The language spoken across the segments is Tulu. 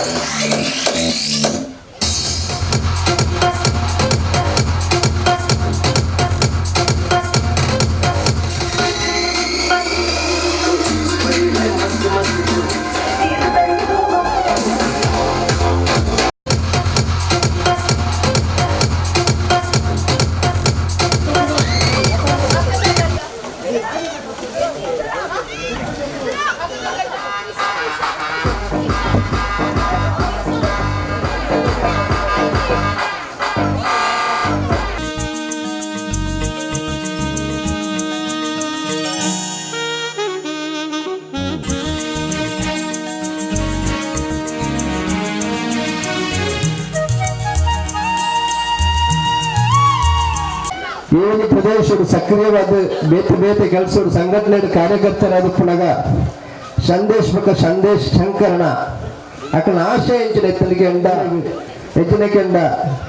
ಒಂದು ಪ್ರದೇಶದ ಸಕ್ರಿಯವಾದ ಬೇತೆ ಬೇತೆ ಕೆಲಸ ಸಂಘಟನೆ ಕಾರ್ಯಕರ್ತರಾದ ಪುನಗ ಸಂದೇಶ್ ಬೊಕ್ಕ ಸಂದೇಶ್ ಶಂಕರಣ ಅಕನ ಆಶಯ ಎಂಚಿನ ಎತ್ತನಿಗೆ ಹೆಚ್ಚಿನ ಕೆಂಡ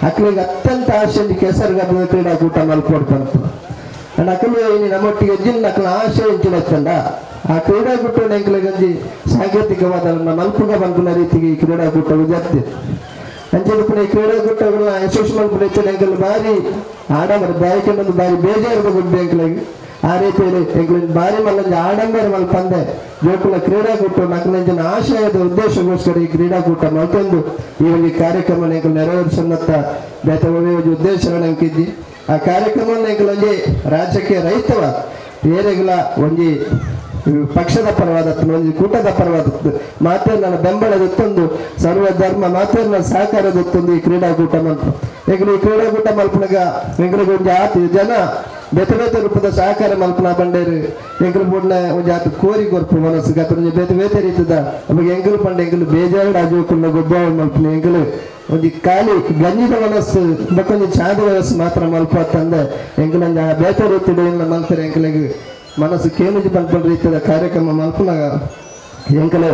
ಅಕ್ಲಿಗೆ ಅತ್ಯಂತ ಆಶೆ ಕೆಸರು ಗದ್ದದ ಕ್ರೀಡಾಕೂಟ ಮಲ್ಪೊಡು ಅಂಡ್ ಅಕಲು ನಮ್ಮೊಟ್ಟಿಗೆ ಜಿನ್ನ ಅಕಲ ಆಶಯ ಎಂಚಿನ ಎತ್ತಂಡ ಆ ಕ್ರೀಡಾಕೂಟ ಎಂಕ್ಲೆಗಂಜಿ ಸಾಂಕೇತಿಕವಾದ ಮಲ್ಪುಗ ಪನ್ಪುನ ರೀತಿಗೆ ಈ ಕ್ರೀಡಾಕೂಟ ವಿದ್ಯಾರ್ಥಿ ಅಂಚನೆ ಪುನಃ ಈ ಕ್ರೀಡಾಕೂಟಗಳ ಯಶಸ್ಸು ಮಲ್ಪುನ ಇತ್ತಿನ ಎಂಕಲ್ ಬಾರಿ ಆಡಂಬರ ದಾಯಕನೊಂದು ಬಾರಿ ಬೇಜಾರದ ಗುಡ್ಡೆ ಎಂಕ್ಲೆಗ್ ಆ ರೀತಿಯಲ್ಲಿ ಎಂಕ್ಲೆನ್ ಬಾರಿ ಮಲ್ಲಂಜಿ ಆಡಂಬರ ಮಲ್ಪಂದೆ ಜೋಕುಲ ಕ್ರೀಡಾಕೂಟ ನಕಲಂಜಿನ ಆಶಯದ ಉದ್ದೇಶಕ್ಕೋಸ್ಕರ ಈ ಕ್ರೀಡಾಕೂಟ ಮಲ್ತೊಂದು ಈ ಒಂದು ಕಾರ್ಯಕ್ರಮ ಎಂಕಲ್ ನೆರವೇರಿಸನ್ನತ್ತ ಬೇತೆ ಒಂಜಿ ಉದ್ದೇಶ ಎಂಕಿದ್ದಿ ಆ ಕಾರ್ಯಕ್ರಮ ಎಂಕಲಂಜಿ ರಾಜ್ಯಕ್ಕೆ ರೈತವ ಏರೆಗ್ಲ ಒಂಜಿ ಪಕ್ಷದ ಪರವಾದ ಒಂಜಿ ಕೂಟದ ಪರವಾದ ಮಾತೇರ್ನ ಬೆಂಬಲದೊತ್ತೊಂದು ಸರ್ವ ಧರ್ಮ ಮಾತೇರ್ನ ಸಹಕಾರದೊತ್ತೊಂದು ಈ ಕ್ರೀಡಾಕೂಟ ಮಲ್ಪ ಎಂಕುಲು ಈ ಕ್ರೀಡಾಕೂಟ ಮಲ್ಪನಗ ಎಂಕುಲಿಗೆ ಒಂಜಿ ಆತಿ ಜನ ಬೇತೆ ಬೇತೆ ರೂಪದ ಸಹಕಾರ ಮಲ್ಪನ ಬಂಡೇರು ಎಂಕುಲು ಪೂರ್ಣ ಒಂಜಿ ಆತ ಕೋರಿ ಕೊರ್ಪು ಮನಸ್ಸು ಗತ ಒಂಜಿ ಬೇತೆ ಬೇತೆ ರೀತಿದ ನಮಗೆ ಎಂಕುಲು ಪಂಡ ಎಂಕುಲು ಬೇಜಾರು ರಾಜೋಕುಲ್ನ ಗೊಬ್ಬರ ಮಲ್ಪನ ಎಂಕುಲು ಒಂಜಿ ಖಾಲಿ ಗಂಜಿದ ಮನಸ್ಸು ಬೊಕ್ಕೊಂಜಿ ಚಾದ ಮನಸ್ಸು ಮಾತ್ರ ಮಲ್ಪ ತಂದೆ ಎಂಕುಲಂಜಿ ಆ ಬೇತೆ ರೀತಿದ ಮಲ್ಪರೆ ಎಂಕುಲಿಗೆ ಮನಸ್ಸು ಕೇನುಜಿ ಪನ್ಪುನ ರೀತಿಯ ಕಾರ್ಯಕ್ರಮ ಮಲ್ಪುನಗ ಎಂಕಲು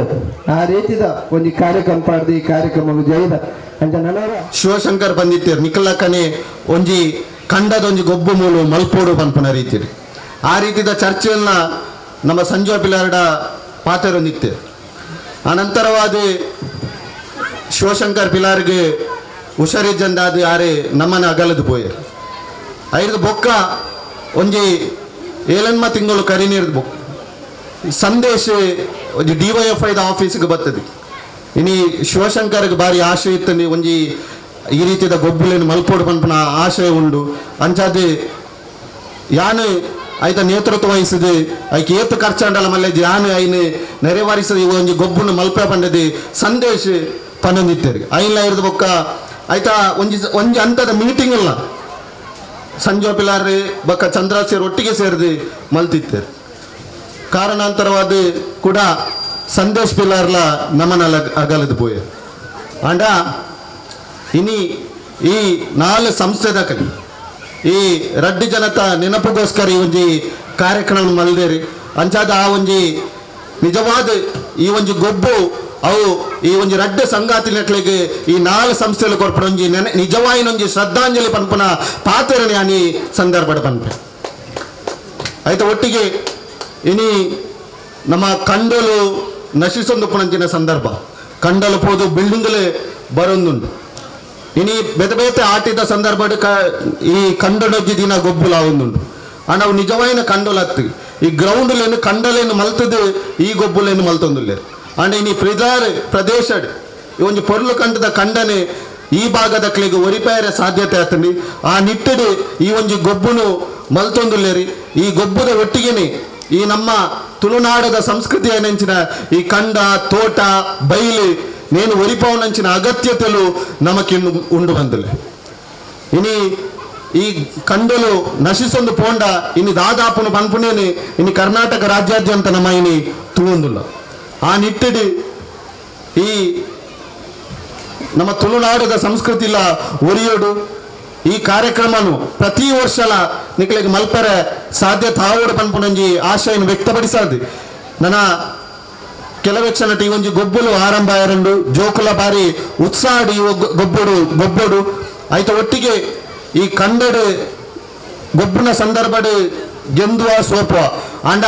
ಆ ರೀತಿದ ಒಂಜಿ ಕಾರ್ಯಕ್ರಮ ಪಾಡ್ದು ಈ ಕಾರ್ಯಕ್ರಮ ಜೈದ ಅಂಚ ನನವರ ಶಿವಶಂಕರ್ ಬಂದಿತ್ತೀರ್ ನಿಖಲಕ್ಕನೆ ಒಂಜಿ ಕಂಡದ ಒಂಜಿ ಗೊಬ್ಬು ಮೂಲು ಮಲ್ಪೋಡು ಪನ್ಪುನ ರೀತಿ ಆ ರೀತಿದ ಚರ್ಚೆಯನ್ನ ನಮ್ಮ ಸಂಜು ಪಿಲಾರ್ಡ ಪಾತೆರೊಂದಿತ್ತೆ. ಅನಂತರವಾದ ಶಿವಶಂಕರ್ ಪಿಲಾರ್ಗೆ ಹುಷಾರಿಜ್ಜಂದಾದ ಯಾರೇ ನಮ್ಮನ ಅಗಲದು ಪೋಯರ್ ಐದು ಬೊಕ್ಕ ಒಂಜಿ ಏಳೆನ್ಮ ತಿಂಗಳು ಕರಿನೀರ್ದು ಬೊಕ್ಕ ಸಂದೇಶ ಒಂಜಿ ಡಿ ವೈ ಎಫ್ ಐದ ಆಫೀಸ್ಗೆ ಬರ್ತದೆ. ಇನಿ ಶಿವಶಂಕರ್ಗೆ ಬಾರಿ ಆಶೆ ಇತ್ತು ಒಂಜಿ ಈ ರೀತಿಯ ಗೊಬ್ಬುಲೇನು ಮಲ್ಪೋಡು ಪನ್ಪುನ ಆಶಯ ಉಂಡು. ಅಂಚಾದೆ ಯಾನು ಐತ ನೇತೃತ್ವ ವಹಿಸಿದೆ ಐಕೆ ಏತು ಖರ್ಚಾಂಡಲ ಮಲ್ಲೆ ಯಾನು ಐನು ನೆರವೇರಿಸದೆ ಈ ಒಂಜಿ ಗೊಬ್ಬುನು ಮಲ್ಪೆ ಪಂಡದೆ ಸಂದೇಶ ಪನ್ನೊಂದಿತ್ತೇರಿ ಐನ್ಲ ಇರ್ದು ಬೊಕ್ಕ ಐತ ಒಂಜಿ ಒಂಜಿ ಹಂತದ ಮೀಟಿಂಗ್ ಇಲ್ಲ ಸಂಜೋ ಪಿಲಾರ್ ಬೊಕ್ಕ ಚಂದ್ರಾಸೇರ್ ಒಟ್ಟಿಗೆ ಸೇರಿದು ಮಲ್ತಿತ್ತೇರು. ಕಾರಣಾಂತರವಾದ ಕೂಡ ಸಂದೇಶ್ ಪಿಲಾರ್ಲ ನಮನ ಅಗಲದು ಪೋಯ ಅಂಡ ಇನಿ ಈ ನಾಲ್ ಸಂಸ್ಥೆದ ಕಲಿ ಈ ರಡ್ಡಿ ಜನತ ನೆನಪುಗೋಸ್ಕರ ಈ ಒಂಜಿ ಕಾರ್ಯಕ್ರಮ ಮಲ್ದೇರಿ. ಅಂಚಾದ ಆ ಒಂಜಿ ನಿಜವಾದ ಈ ಒಂಜಿ ಗೊಬ್ಬು ಅವು ಈ ಒಂಜಿ ರಡ್ಡ ಸಂಗಾತಿ ನೆಟ್ಲಿಗೆ ಈ ನಾಲ್ ಸಂಸ್ಥೆಲು ಕೊರ್ಪುನ ಒಂಜಿ ನಿಜವಾಯಿನ ಒಂಜಿ ಶ್ರದ್ಧಾಂಜಲಿ ಪನ್ಪುನ ಪಾತೆರಣೆ ಅನಿ ಸಂದರ್ಭದ ಪನ್ಪೆ. ಆಯ್ತ ಒಟ್ಟಿಗೆ ಇನಿ ನಮ್ಮ ಕಂಡಲು ನಶಿಸೊಂದು ಪುಣಂಚಿನ ಸಂದರ್ಭ ಕಂಡಲು ಪೋದು ಬಿಲ್ಡಿಂಗ್ಲೇ ಬರೊಂದುಂಡು. ಇನಿ ಬೇತೆ ಬೇತೆ ಆಟಿದ ಸಂದರ್ಭ ಈ ಕಂಡಲೊಜ್ಜಿ ದಿನ ಗೊಬ್ಬುಲ ಒಂದುಂಡು. ಅಂಡ್ ಅವು ನಿಜವಾಯಿನ ಕಂಡಲತ್ತು ಈ ಗ್ರೌಂಡ್ಲೇನು ಕಂಡಲೇನು ಮಲ್ತದು ಈ ಗೊಬ್ಬುಲೇನು ಮಲ್ತೊಂದುಲ್ಲೇರು. ಅಂಡ್ ಇನಿ ಪ್ರಿದಾರ್ ಪ್ರದೇಶ ಈ ಒಂಜಿ ಪೊರ್ಲು ಕಂಡದ ಕಂಡನೆ ಈ ಭಾಗದ ಕ್ಲಿಗೆ ಒರಿಪೇರೆ ಸಾಧ್ಯತೆ ಆತಂಡಿ. ಆ ನಿಟ್ಟಡು ಈ ಒಂಜಿ ಗೊಬ್ಬುನು ಮಲ್ತೊಂದುಲ್ಲೇರಿ. ಈ ಗೊಬ್ಬುದ ಒಟ್ಟಿಗೆನೆ ಈ ನಮ್ಮ ತುಳುನಾಡದ ಸಂಸ್ಕೃತಿಯ ನೆಂಚಿನ ಈ ಕಂಡ ತೋಟ ಬೈಲು ನೇನು ಒರಿಪವನಂಚಿನ ಅಗತ್ಯತೆಲು ನಮಕಿನ್ನು ಉಂಡು ಬಂದಲೆ. ಇನಿ ಈ ಕಂಡಲು ನಶಿಸೊಂದು ಪೋಂಡ ಇನಿ ದಾದಾಪುನು ಪನ್ಪುನೇನೆ ಇನಿ ಕರ್ನಾಟಕ ರಾಜ್ಯಾದ್ಯಂತ ನಮ್ಮ ಇನಿ ತುಳುಂದುಲ್ಲ. ಆ ನಿಟ್ಟಿಡು ಈ ನಮ್ಮ ತುಳುನಾಡದ ಸಂಸ್ಕೃತಿಲ ಒರಿಯೋಡು ಈ ಕಾರ್ಯಕ್ರಮನು ಪ್ರತಿ ವರ್ಷಲ ನಿಕ್ಲೆಗ್ ಮಲ್ಪರೆ ಸಾಧ್ಯತೆ ಆವೋಡು ಪನ್ಪುನಂಜಿ ಆಶಯನು ವ್ಯಕ್ತಪಡಿಸಾದು. ನನ್ನ ಕೆಲವೇ ಕ್ಷಣ ಈ ಒಂಜಿ ಗೊಬ್ಬುಲು ಆರಂಭ ಆಯರಂಡು ಜೋಕುಲ ಬಾರಿ ಉತ್ಸಾಹ ಈ ಗೊಬ್ಬುಡು ಗೊಬ್ಬಡು ಆಯ್ತ ಒಟ್ಟಿಗೆ ಈ ಕಂಡಡು ಗೊಬ್ಬುನ ಸಂದರ್ಭಡು ಗೆಂದುವ ಸೋಪುವ ಅಂಡ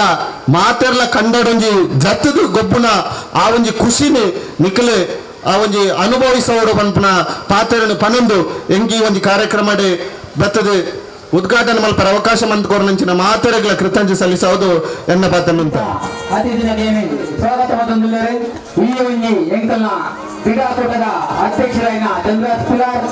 ಮಾತೆರ್ಲ ಕಂಡಡೊಂಜಿ ಜತ್ತದು ಗೊಬ್ಬುನ ಆ ಒಂಜಿ ಖುಷಿನಿ ನಿಕ್ಲೆ ಆ ಒಂಜಿ ಅನುಭವಿಸೋಡು ಪನ್ಪುನ ಪಾತ್ರನು ಪನೊಂದು ಎಂಕಿ ಒಂಜಿ ಕಾರ್ಯಕ್ರಮ ಬರ್ತದೆ ಉದ್ಘಾಟನೆ ಮಲ್ಪರ ಅವಕಾಶ ಮಂತ್ಕೋರ್ನಂಚಿನ ಮಾತೆರೆಗಳ ಕೃತಜ್ಞ ಸಲ್ಲಿಸೋದು ಎನ್ನ ಪಾತ್ರ. ಅತಿಥಿನ ನೇಮಿ ಸ್ವಾಗತ ಮಂತೊಂದುಲ್ಲೆರ್ ಈ ಒಂಜಿ ಎಂಕಲ್ನ ಕ್ರೀಡಾಕೂಟದ ಅಧ್ಯಕ್ಷರಾಯಿನ ಚಂದ್ರರಾಜ್ ಕುಲಾರ್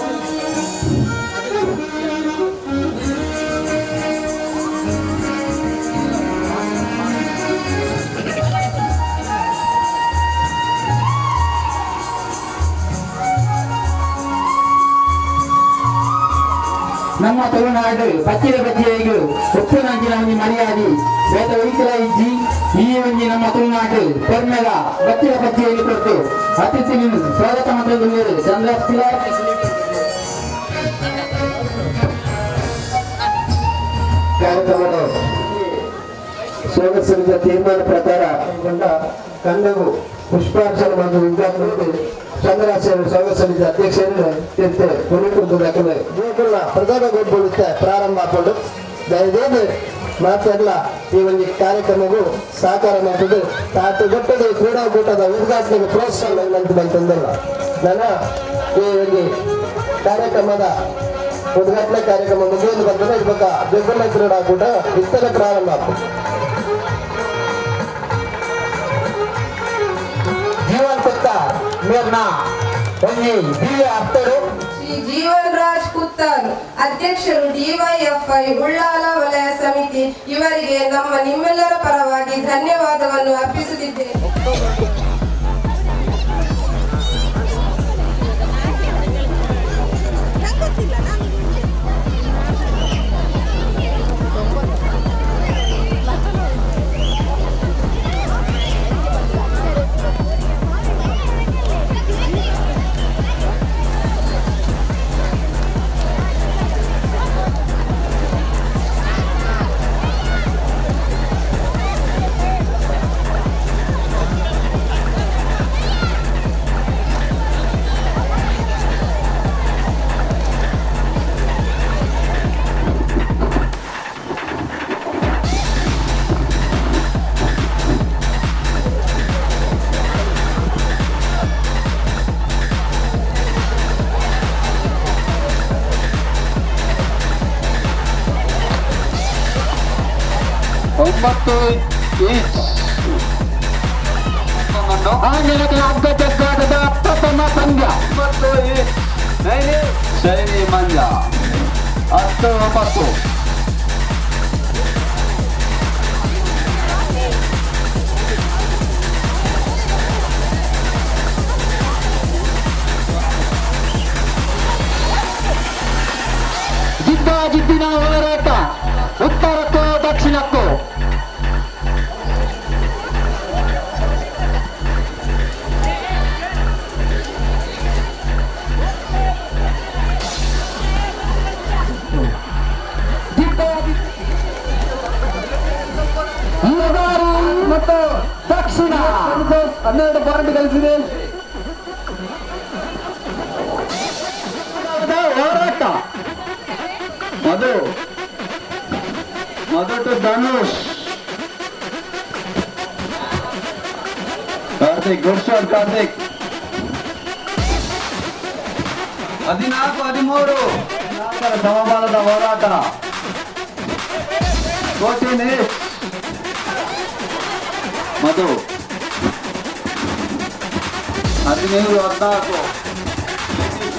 ನಮ್ಮ ತುಳುನಾಡು ಬಚ್ಚಿದ ಬಚ್ಚಿಯು ಉಪ್ಪುನಂಚಿನ ಒಂಜಿ ಮರ್ಯಾದೆ ಬೇತ ಒಯ್ತಲ ಇಜ್ಜಿ ಈ ಒಂಜಿ ನಮ್ಮ ತುಳುನಾಡು ಪೆರ್ಮೆದ ಬಚ್ಚಿದ ಬಚ್ಚಿಯಲ್ಲಿ ಕೊಟ್ಟು ಅತಿಥಿ ಸ್ವಾಗತ ಮಂತೊಂದುಲ್ಲೆರ್ ಚಂದ್ರರಾಜ್ ಕುಲಾರ್. ಕಾರ್ಯಕ್ರಮದ ಸ್ವಾಗತ ಸಮಿತಿಯ ತೀರ್ಮಾನ ಪ್ರಕಾರ ಕಂದಗು ಪುಷ್ಪಾರ್ಚನೆ ಮತ್ತು ಉದ್ಘಾಟನೆ ಚಂದ್ರರಾಜ್ ಸ್ವಾಗತ ಸಮಿತಿ ಅಧ್ಯಕ್ಷರು ತೀರ್ಥ ಕೊನೆಗೊಂದು ದಾಖಲೆ ಜೋಕುಲ್ನ ಪ್ರಧಾನ ಗೊಬ್ಬುತ್ತೆ ಪ್ರಾರಂಭ ಹಾಕೊಂಡು ದಯದೇದು ಮಾತೆಲ್ಲ ಈ ಒಂದು ಕಾರ್ಯಕ್ರಮವು ಸಹಕಾರ ಮಾಡ್ತದೆ. ತಾಟುಗಟ್ಟದ ಕ್ರೀಡಾಕೂಟದ ಉದ್ಘಾಟನೆಗೆ ಪ್ರೋತ್ಸಾಹ ಅಂತ ಬಂತಂದಲ್ಲ ನನ್ನ ಈ ಒಂದು ಕಾರ್ಯಕ್ರಮದ ಉದ್ಘಾಟನೆ ಕಾರ್ಯಕ್ರಮ ಮುಗಿದು ಬರ್ತದೆ. ಇವಾಗ ಜೋಕುಲ್ನ ಕ್ರೀಡಾಕೂಟ ಇಷ್ಟೇ ಪ್ರಾರಂಭ ಆಗ್ತದೆ. ಜೀವನ್ ಕುತ್ತಾರ್ ಮೇರ್ನ ಒಂಜಿ ದಿವ್ಯ ಅಪ್ತರು ಶ್ರೀ ಜೀವನ್ ರಾಜ್ ಕುತ್ತಾರ್ ಅಧ್ಯಕ್ಷರು ಡಿವೈಎಫ್ಐ ಉಳ್ಳಾಲ ವಲಯ ಸಮಿತಿ ಇವರಿಗೆ ನಮ್ಮ ನಿಮ್ಮೆಲ್ಲರ ಪರವಾಗಿ ಧನ್ಯವಾದವನ್ನು ಅರ್ಪಿಸುತ್ತಿದ್ದೇನೆ. ಅಗ್ಗಜಗ್ಗಾಟದ ಪ್ರಥಮ ಪಂದ್ಯ 9 ಮಂಜ 10 9. ಜಿದ್ದಾಜಿದ್ದಿನ ಹೋರಾಟ ಉತ್ತರಕ್ಕೋ ದಕ್ಷಿಣಕ್ಕೋ. ಮತ್ತು ದಕ್ಷಿಣ 12 ಪಾಯಿಂಟ್ ಗಳಿಸಿದೆ. ಹೋರಾಟ Madhu Madhu to Dhanush Karthik good shot Karthik. 14 13 ಸಮಬಲದ ಹೋರಾಟ. 14 ಮಧು 17 14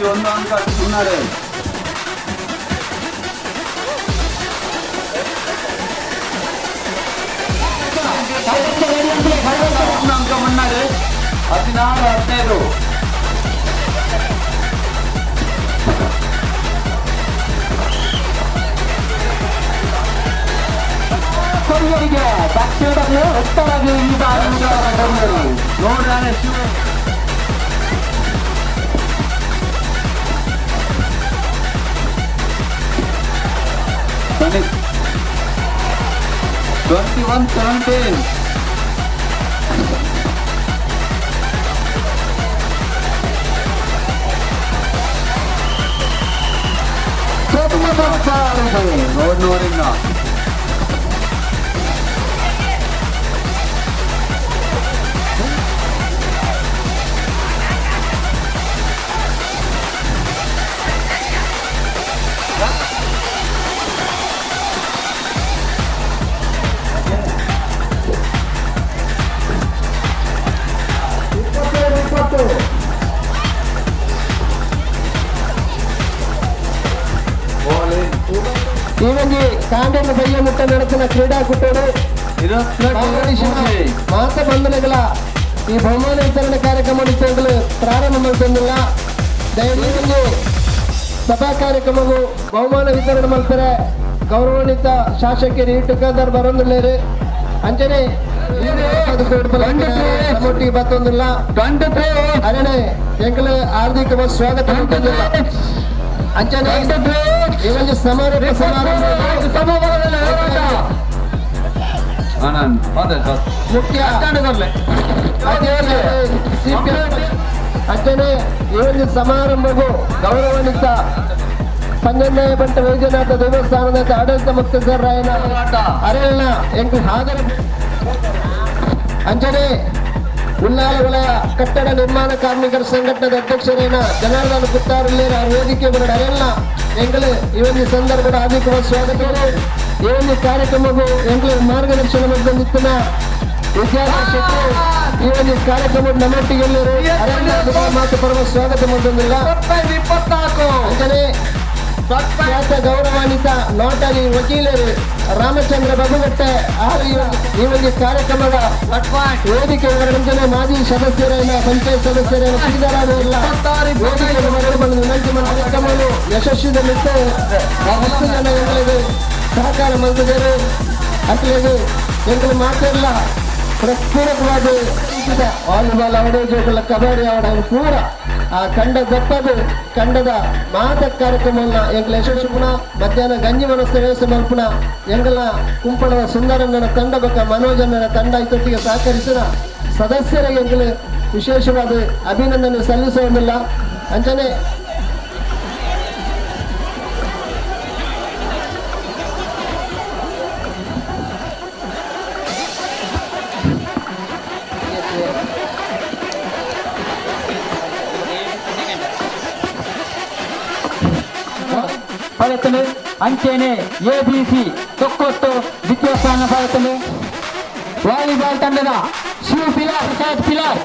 1 ಅಂಕ ಮುನ್ನಡೆ. 1 ಅಂಕ ಮುನ್ನಡೆ 16 15. ಕೊರಿಯರಿಗೆ ದಕ್ಷಿಣದಲ್ಲಿ ಉತ್ತರಗೆ ಈ ಬಾರಿ ನೋಡ್ರಾನೆ ಶಿವ Twenty 21-17. ನೋಡ್ ನೋಡಿಂದ ಈ ಒಂಜಿ ಕಾಂಡೆನ ಬಯ್ಯ ಮುಟ್ಟ ನಡೆಸಿನ ಕ್ರೀಡಾಕೂಟಡು ಮಾತ ಬಂಧುಗಳ ಈ ಬಹುಮಾನ ವಿತರಣೆ ಕಾರ್ಯಕ್ರಮ ಪ್ರಾರಂಭ ಮಾಡ್ತಂದಿಲ್ಲ. ದಯವಿಟ್ಟು ಸಭಾ ಕಾರ್ಯಕ್ರಮವು ಬಹುಮಾನ ವಿತರಣೆ ಮಾಡ್ತಾರೆ ಗೌರವಾನ್ವಿತ ಶಾಸಕರು ಟುಕಾದಾರ್ ಬರೋದಿಲ್ಲೇರು ಅಂಚನೆ ನಮ್ಮೊಟ್ಟಿಗೆ ಬತ್ತೊಂದಿಲ್ಲ. ಅರಣೆ ಎಂಕಲ ಹಾರ್ದಿಕ ಸ್ವಾಗತ ಮಾಡ್ತಂದಿಲ್ಲ. ಅಂಚನೆ ಈ ಒಂದು ಸಮಾರೋಪ ಸಮಾರಂಭ ಮುಖ್ಯ ಅಂಚನೆ ಈ ಒಂದು ಸಮಾರಂಭವು ಗೌರವಾನ್ವಿತ ಪಂಜನ್ನಾಯ ಬಂಟ ವೈದ್ಯನಾಥ ದೇವಸ್ಥಾನದ ಆಡಳಿತ ಮುಕ್ತೇಶ್ವರರಾಯನ ಅರಣ್ಯ ಎಂಕು ಹಾದರ ಅಂಚನೆ ಉಲ್ಲಾಲ ವಲಯ ಕಟ್ಟಡ ನಿರ್ಮಾಣ ಕಾರ್ಮಿಕರ ಸಂಘಟನೆದ ಅಧ್ಯಕ್ಷರೇನ ಜನಾರ್ದನ ಕುತ್ತಾರುಲ್ಲೇರ ವೇದಿಕೆ ಬರಡ ಅರೆಲ್ಲ ಎಂಗಳು ಈ ಒಂದು ಸಂದರ್ಭದ ಹಾರ್ದಿಕ ಸ್ವಾಗತ. ಈ ಒಂದು ಕಾರ್ಯಕ್ರಮವು ಎಂಗಳು ಮಾರ್ಗದರ್ಶನ ಬಂದಿತ್ತಿನ ವಿದ್ಯಾರ್ಥಿ ಶೆಟ್ಟಿ ಈ ಒಂದು ಕಾರ್ಯಕ್ರಮ ನಮ್ಮೊಟ್ಟಿಗೆ ಮಾತು ಪರಮ ಸ್ವಾಗತ ಬಂದಿಲ್ಲ. ಅಂಚನೆ ಖ್ಯಾತ ಗೌರವಾನ್ವಿತ ನೋಟರಿ ವಕೀಲರು ರಾಮಚಂದ್ರ ಬಬುಗಟ್ಟೆ ಆರು ಈ ಒಂದು ಕಾರ್ಯಕ್ರಮದ ವೇದಿಕೆ ವಿವರಣೆ ಮಾಜಿ ಸದಸ್ಯರೇನ ಪಂಚಾಯತ್ ಸದಸ್ಯರೇನ ಸಿದ್ದರಾಮಯ್ಯ ವೇದಿಕೆ ಬಂದು ವಿನಂತಿ ಕಾರ್ಯಕ್ರಮವನ್ನು ಯಶಸ್ವಿದಲ್ಲಿಟ್ಟು 10 ಜನ ಎಂಗಳಿಗೆ ಸಹಕಾರ ಮಂತ್ರಿದರು ಅಟ್ಲಿಗೆ ಎಂಗಳು ಮಾತೆಲ್ಲ ಪ್ರತ್ಯೇಕವಾಗಿ ವಾಲಿಬಾಲ್ ಅವಡೇ ಜೋಕುಲ ಕಬಡ್ಡಿ ಅವಡ ಪೂರ ಆ ಕಂಡ ದಪ್ಪದು ಕಂಡದ ಮಾತ ಕಾರ್ಯಕ್ರಮವನ್ನ ಎಂಕಲ ಯಶಸ್ವಿ ಪುನಃ ಮಧ್ಯಾಹ್ನ ಗಂಜಿ ಮನಸ್ಸು ವ್ಯವಸ್ಥೆ ಮಲ್ಪುನ ಎಂಕಲ ಕುಂಪಣದ ಸುಂದರಣ್ಣನ ತಂಡ ಬೊಕ್ಕ ಮನೋಜಣ್ಣನ ತಂಡ ಇತ್ತೊಟ್ಟಿಗೆ ಸಹಕರಿಸಿದ ಸದಸ್ಯರಿಗೆ ಎಂಕಲ ವಿಶೇಷವಾದ ಅಭಿನಂದನೆ ಸಲ್ಲಿಸುವುದಿಲ್ಲ. ಅಂಚನೆ ಫಲತನು ಅಂಚೆನೆ ಎಬಿಸಿ ತೊಕ್ಕೊಟ್ಟು ದ್ವಿತೀಯ ಸ್ಥಾನ ಫಲತನು ವಾಲಿಬಾಲ್ ತಂಡದ ಶಿವ ಪಿಲಾರ್ ಪ್ರಸಾದ್ ಪಿಲಾರ್.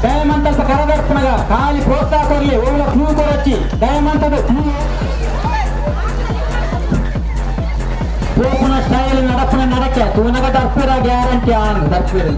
ದಯಮಂತ ಕರದರ್ಪಣಗ ಖಾಲಿ ಪ್ರೋತ್ಸಾಹ ಕೊರಲಿ ಓಲ ಕ್ಲೂ ಕೊರಚಿ ದಯಮಂತದ ಕ್ಲೂ ಪೋಪುನ ಸ್ಟೈಲ್ ನಡಪುನ ನಡಕೆ ತೂನಗ ದರ್ಪಿರ ಗ್ಯಾರಂಟಿ ಆನ್ ದರ್ಪಿರ.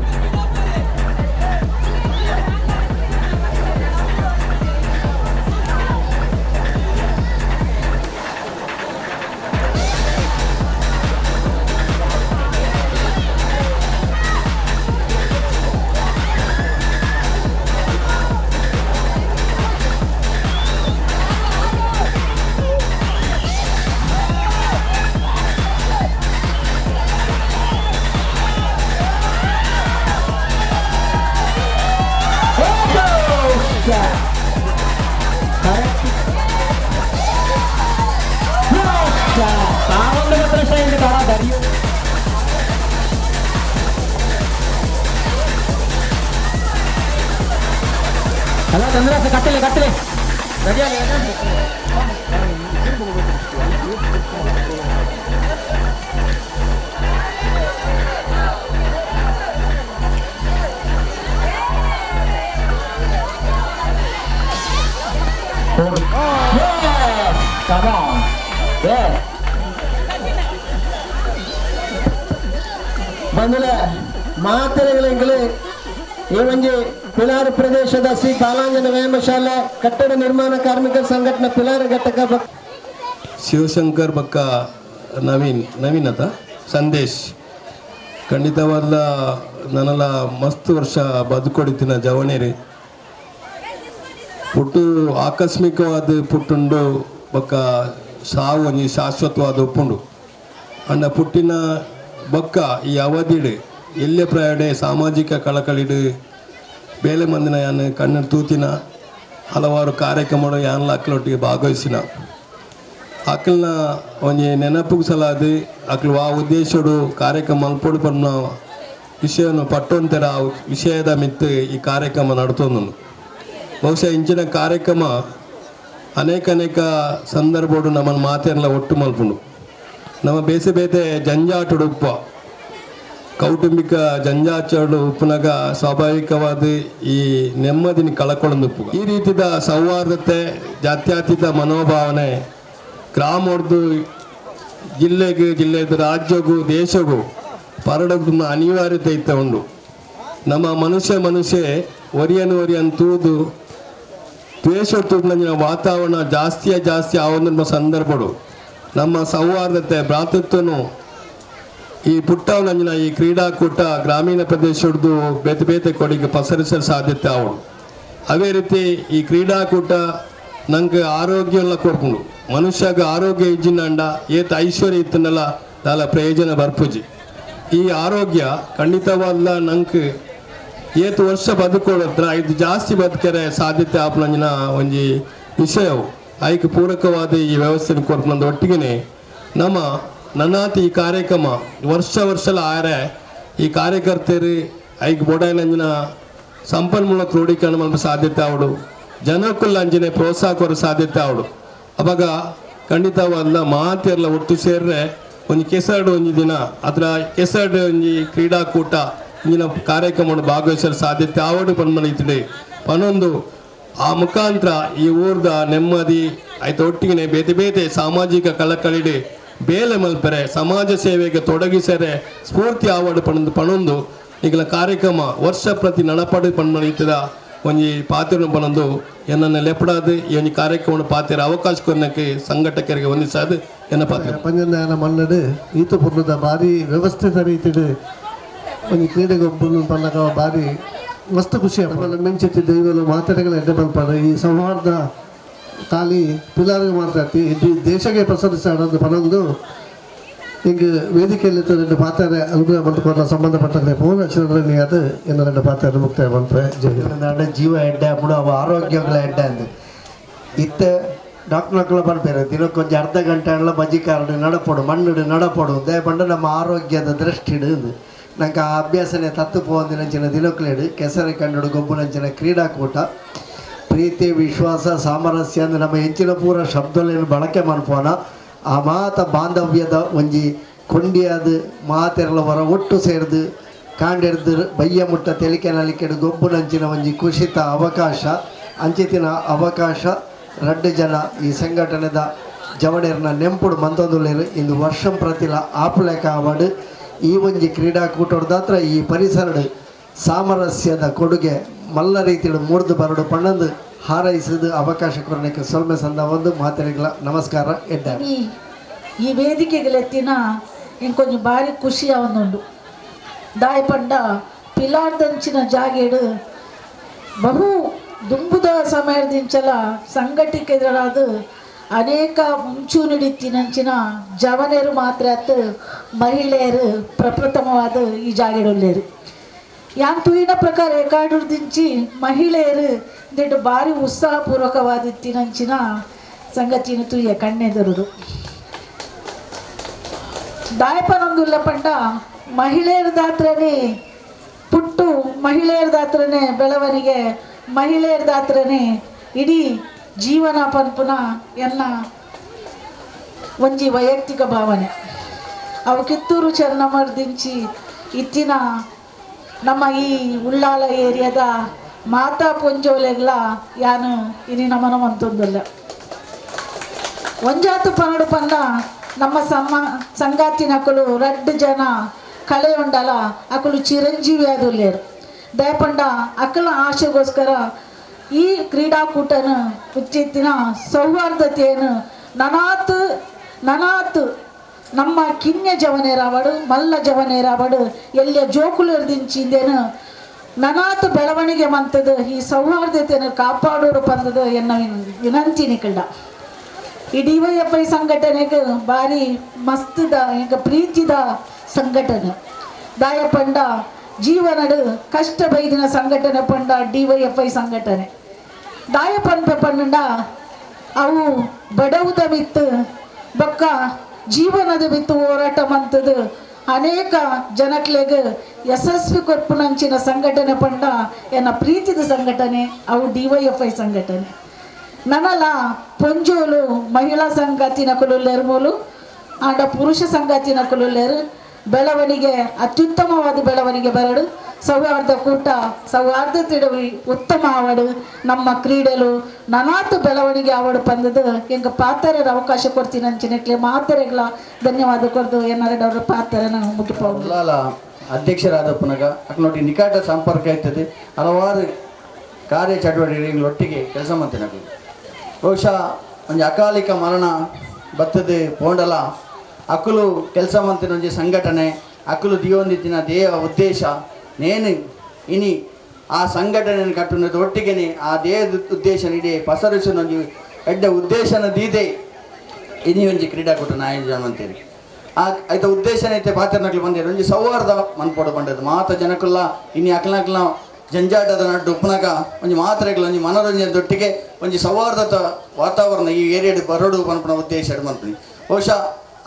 ಅಲ್ಲ ಚಂದ್ರ ಕಟ್ಟಲೆ ಕಟ್ಟಲೆ ಬಂಧುಲ ಮಾತೆರೆಗಳೆಂಗಲೇ ಈ ಒಂಜಿ ಪಿಲಾರು ಪ್ರದೇಶದ ಶ್ರೀ ಬಾಲಾಂಜನ ವ್ಯಾಯಾಮಶಾಲೆ ಕಟ್ಟಡ ನಿರ್ಮಾಣ ಕಾರ್ಮಿಕರ ಸಂಘಟನೆ ಪಿಲಾರು ಘಟಕ ಶಿವಶಂಕರ್ ಬಕ್ಕ ನವೀನ್ ನವೀನ್ ಅತ ಸಂದೇಶ್ ಖಂಡಿತವಾದ ನನ್ನೆಲ್ಲ ಮಸ್ತ್ ವರ್ಷ ಬದುಕೊಡಿತಿನ ಜವಣೇರಿ ಪುಟ್ಟು ಆಕಸ್ಮಿಕವಾದ ಪುಟ್ಟುಂಡು ಬೊಕ್ಕ ಸಾವು ಒಂಜಿ ಶಾಶ್ವತವಾದ ಉಪ್ಪುಂಡು ಅಂಡ ಪುಟ್ಟಿನ ಬೊಕ್ಕ ಈ ಅವಧಿಡು ಎಲ್ಲೆ ಪ್ರಾಯಡೆ ಸಾಮಾಜಿಕ ಕಳಕಳಿಡು ಬೇಲೆ ಮಂದಿನ ಯಾನು ಕಣ್ಣು ತೂತಿನ ಹಲವಾರು ಕಾರ್ಯಕ್ರಮಗಳು ಯಾನ್ಲ ಅಕ್ಲೊಟ್ಟಿಗೆ ಭಾಗವಹಿಸಿನ ಅಕ್ಲನ ಒಂಜಿ ನೆನಪುಗೆ ಸಲಾದ ಅಕ್ಲು ಆ ಉದ್ದೇಶಡು ಕಾರ್ಯಕ್ರಮ ಮಲ್ಪೊಡು ಪನ್ನ ವಿಷಯವನ್ನು ಪಟ್ಟೊಂತರ ಆ ವಿಷಯದ ಮಿತ್ತು ಈ ಕಾರ್ಯಕ್ರಮ ನಡ್ತೊಂದು. ಬಹುಶಃ ಇಂಚಿನ ಕಾರ್ಯಕ್ರಮ ಅನೇಕ ಅನೇಕ ಸಂದರ್ಭಡು ನಮ್ಮನ್ನು ಮಾತೆಲ್ಲ ಒಟ್ಟು ಮಲ್ಪುಂಡು. ನಮ್ಮ ಬೇಸೆ ಬೇತೆ ಜಂಜಾಟಡು ಉಪ್ಪ ಕೌಟುಂಬಿಕ ಜಂಜಾಟಡು ಉಪ್ಪುನಾಗ ಸ್ವಾಭಾವಿಕವಾದ ಈ ನೆಮ್ಮದಿನ ಕಳಕೊಳ್ಳೊಂದು ಉಪ್ಪು. ಈ ರೀತಿಯ ಸೌಹಾರ್ದತೆ ಜಾತ್ಯತೀತ ಮನೋಭಾವನೆ ಗ್ರಾಮದ್ದು ಜಿಲ್ಲೆಗೆ ಜಿಲ್ಲೆದ ರಾಜ್ಯಗೂ ದೇಶಗೂ ಪರಡೋದು ಅನಿವಾರ್ಯತೆ ಇತ್ತ ಉಂಡು. ನಮ್ಮ ಮನುಷ್ಯ ಮನುಷ್ಯ ಒರಿಯನ್ ಒರಿಯನ್ ತೂದು ದ್ವೇಷ ತೂಪಿನ ವಾತಾವರಣ ಜಾಸ್ತಿಯ ಜಾಸ್ತಿ ಆವೊಂದು ಸಂದರ್ಭಡು ನಮ್ಮ ಸೌಹಾರ್ದತೆ ಭ್ರಾತೃತ್ವನು ಈ ಪುಟ್ಟವನಂಜಿನ ಈ ಕ್ರೀಡಾಕೂಟ ಗ್ರಾಮೀಣ ಪ್ರದೇಶದ್ದು ಬೇತೆ ಬೇತೆ ಕೊಡಿಗೆ ಪಸರಿಸಲು ಸಾಧ್ಯತೆ ಆವಡು. ಅದೇ ರೀತಿ ಈ ಕ್ರೀಡಾಕೂಟ ನಂಗೆ ಆರೋಗ್ಯ ಎಲ್ಲ ಕೊಡ್ಕೊಂಡು ಮನುಷ್ಯಗ ಆರೋಗ್ಯ ಇಜ್ಜಿನಂಡ ಏತ ಐಶ್ವರ್ಯ ಇತ್ತನಲ್ಲ ದಾಲ ಪ್ರಯೋಜನ ಬರ್ಪುಜಿ. ಈ ಆರೋಗ್ಯ ಖಂಡಿತವಲ್ಲ ನಂಗೆ ಏತು ವರ್ಷ ಬದುಕೊಳ್ಳತ್ರ ಇದು ಜಾಸ್ತಿ ಬದುಕರೆ ಸಾಧ್ಯತೆ ಆಪನಂಜಿನ ಒಂಜಿ ವಿಷಯವು ಐಕ್ ಪೂರಕವಾದ ಈ ವ್ಯವಸ್ಥೆ ಕೊರ್ಪುನಂದ ಒಟ್ಟಿಗೆ ನಮ್ಮ ನನ್ನಾತಿ ಈ ಕಾರ್ಯಕ್ರಮ ವರ್ಷ ವರ್ಷಲ ಆರೆ ಈ ಕಾರ್ಯಕರ್ತರು ಐಕ್ ಬೊಡಾಯಿನಂಜಿನ ಸಂಪನ್ಮೂಲ ಕ್ರೋಢೀಕರಣ ಮಲ್ಪ ಸಾಧ್ಯತೆ ಆವಡು, ಜನಕ್ಕುಲ್ಲ ಅಂಜಿನೆ ಪ್ರೋತ್ಸಾಹ ಕೊರ ಸಾಧ್ಯತೆ ಆವಡು. ಅವಾಗ ಖಂಡಿತವಾದ ಮಾತೆಲ್ಲ ಒಟ್ಟು ಸೇರ್ರೆ ಒಂಜಿ ಕೆಸರ್ಡ್ ಒಂಜಿ ದಿನ ಅದರ ಕೆಸರ್ಡ್ ಒಂಜಿ ಕ್ರೀಡಾಕೂಟ ಇಂಜಿನ ಕಾರ್ಯಕ್ರಮವನ್ನು ಭಾಗವಹಿಸಲು ಸಾಧ್ಯತೆ ಆವಡು ಪನ್ಮನಿತಿಡೆ ಪನ್ನೊಂದು ಆ ಮುಖಾಂತರ ಈ ಊರ್ದ ನೆಮ್ಮದಿ ಆಯ್ತು ಒಟ್ಟಿಗೆ ಬೇತೆ ಬೇತೆ ಸಾಮಾಜಿಕ ಕಳಕಳಿಡೆ ಬೇಲೆ ಮಲ್ಪರೆ ಸಮಾಜ ಸೇವೆಗೆ ತೊಡಗಿಸರೆ ಸ್ಫೂರ್ತಿ ಆವಡು ಪಣೊಂದು ಪಣೊಂದು ಈಗಲ ಕಾರ್ಯಕ್ರಮ ವರ್ಷ ಪ್ರತಿ ನಡಪಡು ಪನ್ಮನಿತದ ಒಂಜಿ ಪಾತ್ರ ಪನೊಂದು ಎನ್ನನ್ನು ಲೆಪಡಾದ ಈ ಒಂಜಿ ಕಾರ್ಯಕ್ರಮ ಪಾತ್ರ ಅವಕಾಶ ಕೊನ್ನಕ್ಕೆ ಸಂಘಟಕರಿಗೆ ಹೊಂದಿಸಾದ ಎನ್ನ ಪಾತ್ರ. ಪಂಜಂದಾಯನ ಮನ್ನಡು ಈತ ಪೂರ್ಣದ ಭಾರಿ ವ್ಯವಸ್ಥಿತ ರೀತಿಡು ಒಂಜಿ ಕ್ರೀಡೆಗೊಬ್ಬರು ಪನ್ನಕ ಭಾರಿ ಮಸ್ತ್ ಖುಷಿ. ಮಿಂಚೆತ್ತಿ ದೈವಲು ಮಾತುಗಳ ಎಡ್ಡೆ ಮಲ್ಪಾಡು ಈ ಸೌಹಾರ್ದ ಖಾಲಿ ಪಿಲಾರಿಗೆ ಮಾತಾಡ್ತಿ ಇಡೀ ದೇಶಕ್ಕೆ ಪ್ರಸರಿಸಾಡೋದು ಪನೊಂದು ಹಿಂಗೆ ವೇದಿಕೆಯಲ್ಲಿ రెండు ಪಾತ್ರೆ ಅನುಗ್ರಹ ಮಂತ್ಕೊಲ್ಲ ಸಂಬಂಧಪಟ್ಟ ಪೂರ್ಣ ಚಿತ್ರನಿ ಅದು ಎನ್ನ రెండు ಪಾತ್ರೆ ಮುಕ್ತಾಯ ಮಲ್ಪೆ. ಜಯ ಜೀವ ಎಡ್ಡೆ ಅప్పుడు ಅವ ಆರೋಗ್ಯಗಳ ಎಡ್ಡೆ ಅಂದು ಇತ್ತ ಡಾಕ್ಟರ್ಗಳ ಪನ್ಪೇರು ದಿನಕ್ಕೊಂಜಿ ಅರ್ಧ ಗಂಟೆ ಅಣ್ಣ ಬಜ್ಜಿ ಕಾರಡು ನಡಪಡು ಮಣ್ಣುಡು ನಡಪಡು ದಯಪಂಡ ನಮ್ಮ ಆರೋಗ್ಯದ ದೃಷ್ಟಿಡು ನಂಗೆ ಆ ಅಭ್ಯಾಸನೆ ತತ್ತು ಪೋಂದಿನಂಚಿನ ದಿನಕ್ಲೇಡು ಕೆಸರು ಕಂಡು ಗೊಬ್ಬುನಂಚಿನ ಕ್ರೀಡಾಕೂಟ ಪ್ರೀತಿ ವಿಶ್ವಾಸ ಸಾಮರಸ್ಯ ಅಂದ್ರೆ ನಮ್ಮ ಹೆಚ್ಚಿನ ಪೂರ ಶಬ್ದಗಳನ್ನು ಬಳಕೆ ಮನ್ಪೋಣ ಆ ಮಾತ ಬಾಂಧವ್ಯದ ಒಂಜಿ ಕೊಂಡಿಯಾದ ಮಾತೆರಲ ಹೊರ ಒಟ್ಟು ಸೇರಿದು ಕಾಂಡೆಡ್ದು ಬಯ್ಯ ಮುಟ್ಟ ತೆಲಿಕೆ ನಲಿಕೆಡು ಗೊಬ್ಬುನಂಚಿನ ಒಂಜಿ ಕುಶಿತ ಅವಕಾಶ ಅಂಚಿತಿನ ಅವಕಾಶ ರಡ್ಡು ಜನ ಈ ಸಂಘಟನೆದ ಜವಣೇರ್ನ ನೆಂಪುಡು ಮಂತೊಂದುಲ್ಲೇರು ಇಂದು ವರ್ಷಂ ಪ್ರತಿಲ ಆಪುಲೇಕ ಆವಡು ಈ ಒಂಜಿ ಕ್ರೀಡಾಕೂಟದ ಈ ಪರಿಸರಡು ಸಾಮರಸ್ಯದ ಕೊಡುಗೆ ಮಲ್ಲ ರೀತಿಯಲ್ಲಿ ಮೂರ್ದು ಬರಡು ಪಣ್ಣಂದು ಹಾರೈಸಿದ ಅವಕಾಶ ಕೊರಣಿಕೆ ಸೊಲ್ಮೆ ಸಂದ ಒಂದು ಮಾತರಿಗಳ ನಮಸ್ಕಾರ. ಎಡ್ಡ ಈ ವೇದಿಕೆಗಳೆತ್ತಿನ ಇಂಕೊಂಚ ಭಾರಿ ಖುಷಿ ಅವನುಂಡು ದಾಯಪಂಡ ಪಿಲಾರ್ದಂಚಿನ ಜಾಗೇಡು ಬಹು ದುಂಬುದ ಸಮಯದಿಂಚಲ ಸಂಘಟಿಕೆದಳಾದ ಅನೇಕ ಮುಂಚೂಣಿಡಿತ್ತಿನಂಚಿನ ಜವನರು ಮಾತ್ರ ಮಹಿಳೆಯರು ಪ್ರಪ್ರಥಮವಾದ ಈ ಜಾಗೆಡುಳ್ಳೇರು. ಯಾನ್ ತೂಯಿನ ಪ್ರಕಾರ ಏಕಾಡುದಿಂಚಿ ಮಹಿಳೆಯರು that ಭಾರಿ ಉತ್ಸಾಹಪೂರ್ವಕವಾದಿತ್ತಿನಂಚಿನ ಸಂಗತಿನ ತೂಯ ಕಣ್ಣೆದರುಡು. ದಾಯಪನೊಂದುಲ್ಲ ಪಂಡ ಮಹಿಳೆಯರದಾತ್ರನೇ ಪುಟ್ಟು, ಮಹಿಳೆಯರದಾತ್ರನೇ ಬೆಳವಣಿಗೆ, ಮಹಿಳೆಯರದಾತ್ರನೇ ಇಡೀ ಜೀವನ ಪನ್ಪುನ ಎನ್ನ ಒಂಜಿ ವೈಯಕ್ತಿಕ ಭಾವನೆ. ಅವು ಕಿತ್ತೂರು ಚೆನ್ನಮ್ಮರ್ದಿಂಚಿ ಇತ್ತಿನ ನಮ್ಮ ಈ ಉಳ್ಳಾಲ ಏರಿಯಾದ ಮಾತಾ ಪೊಂಜೋಲೆಗ್ಲ ಯಾನು ಇನಿ ನಮನ ಮಂತೊಂದುಲ್ಲ. ಒಂಜಾತು ಪನಡು ಪಂಡ ನಮ್ಮ ಸಂಗಾತಿನಕುಲು ರಡ್ಡು ಜನ ಕಳೆ ಉಂಡಲ ಅಕುಲು ಚಿರಂಜೀವಿ ಆದುಲ್ಲೇರು. ದಯಪಂಡ ಅಕಲ ಆಶೆಗೋಸ್ಕರ ಈ ಕ್ರೀಡಾಕೂಟನ ಉಚ್ಚಿತ್ತಿನ ಸೌಹಾರ್ದತೆಯನ್ನು ನನಾತ್ ನನಾತ್ ನಮ್ಮ ಕಿನ್ಯ ಜವನೇರಾವಡು ಮಲ್ಲ ಜವನೇರಾವಡು ಎಲ್ಲ ಜೋಕುಲರ್ದಿಂಚಿಂದೇನು ನನಾತ್ ಬೆಳವಣಿಗೆ ಮಂತದ ಈ ಸೌಹಾರ್ದತೆಯನ್ನು ಕಾಪಾಡೋಡು ಪಂದದ ಎನ್ನ ವಿನಂತಿ ನಿಕಲ್ಡ. ಈ ಡಿವೈಎಫ್ಐ ಸಂಘಟನೆಗೆ ಭಾರಿ ಮಸ್ತದ ಈಗ ಪ್ರೀತಿದ ಸಂಘಟನೆ. ದಾಯಪಂಡ ಜೀವನಡು ಕಷ್ಟ ಬೈದಿನ ಸಂಘಟನೆ ಪಂಡ ಡಿವೈಎಫ್ಐ ಸಂಘಟನೆ. ದಾಯಪಂಡ ಪಂಡ ಅವು ಬಡವುದ ಮಿತ್ತು ಬೊಕ್ಕ ಜೀವನದ ಮಿತ್ತು ಹೋರಾಟ ಮಂತದ್ದು ಅನೇಕ ಜನಕ್ಲೆಗ್ ಯಶಸ್ವಿ ಕೊರ್ಪುನಂಚಿನ ಸಂಘಟನೆ ಪಂಡ ಎನ್ನ ಪ್ರೀತಿದ ಸಂಘಟನೆ ಅವು ಡಿವೈಎಫ್ಐ ಸಂಘಟನೆ. ನನಲ ಪೊಂಜೋಲು ಮಹಿಳಾ ಸಂಗಾತಿನಕುಲು ಲೆರ್ಮೂಲು ಆಂಡ ಪುರುಷ ಸಂಗಾತಿನಕುಲು ಲೆರು ಬೆಳವಣಿಗೆ ಅತ್ಯುತ್ತಮವಾದ ಬೆಳವಣಿಗೆ ಬರಡು ಸೌಹಾರ್ದ ಕೂಟ ಸೌಹಾರ್ದತೆ ಉತ್ತಮ ಆವಡು ನಮ್ಮ ಕ್ರೀಡೆಲು ನನಾತು ಬೆಳವಣಿಗೆ ಆವಡು ಪಂದದು ಎಂಗ ಪಾತ್ರರ ಅವಕಾಶ ಕೊಡ್ತೀನಿ ಅಂಚಿನಟ್ಲೆ ಮಾತರೆಗಳ ಧನ್ಯವಾದ ಕೊಡ್ದು ಏನಾರ ಪಾತ್ರನ ಮುಗಿಪೋಲ. ಅಧ್ಯಕ್ಷರಾದ ಪುನಗ ಅಕ್ನೊಟ್ಟಿ ನಿಕಟ ಸಂಪರ್ಕ ಇರ್ತದೆ, ಹಲವಾರು ಕಾರ್ಯ ಚಟುವಟಿಕೆಗಳೊಟ್ಟಿಗೆ ಕೆಲಸ ಮಾಡ್ತೀನಿ. ಬಹುಶಃ ಒಂದು ಅಕಾಲಿಕ ಮರಣ ಬತ್ತದೆ ಪೋಂಡಲ ಅಕುಲು ಕೆಲಸ ಮಾಡ್ತಿನ ಒಂಜಿ ಸಂಘಟನೆ ಅಕುಲು ದಿಯೋಂದಿತ್ತಿನ ದೇಹ ಉದ್ದೇಶ ನೇನು ಇನಿ ಆ ಸಂಘಟನೆಯನ್ನು ಕಟ್ಟುನದು ಒಟ್ಟಿಗೆನೆ ಆ ದೇಹದ ಉದ್ದೇಶ ಇಡೀ ಪಸರಿಸುವ ಒಂಜಿ ಎಡ್ಡೆ ಉದ್ದೇಶನ ದೀದೆ ಇನಿ ಒಂಜಿ ಕ್ರೀಡಾಕೂಟನ ಆಯೋಜನೆ ಮಂತೀರಿ. ಆ ಐತ ಉದ್ದೇಶನ ಐತೆ ಪಾತ್ರನಕ್ಲು ಬಂದಿರು ಒಂಜಿ ಸೌಹಾರ್ದ ಮನ್ಪೋಡು ಬಂಡದು ಮಾತ ಜನಕುಲ್ಲ ಇನಿ ಅಕ್ಲನಕ್ಲ ಜಂಜಾಟದ ನಡ್ಡು ಉಪ್ಪುನಗ ಒಂಜಿ ಮಾತ್ರೆಗಳು ಒಂಜಿ ಮನೋರಂಜನೆ ದೊಟ್ಟಿಗೆ ಒಂಜಿ ಸೌಹಾರ್ದತ ವಾತಾವರಣ ಈ ಏರಿಯಾಡ್ ಬರೋಡು ಪನ್ಪುನ ಉದ್ದೇಶ ಮನ್ಪುನಿ. ಬಹುಶಃ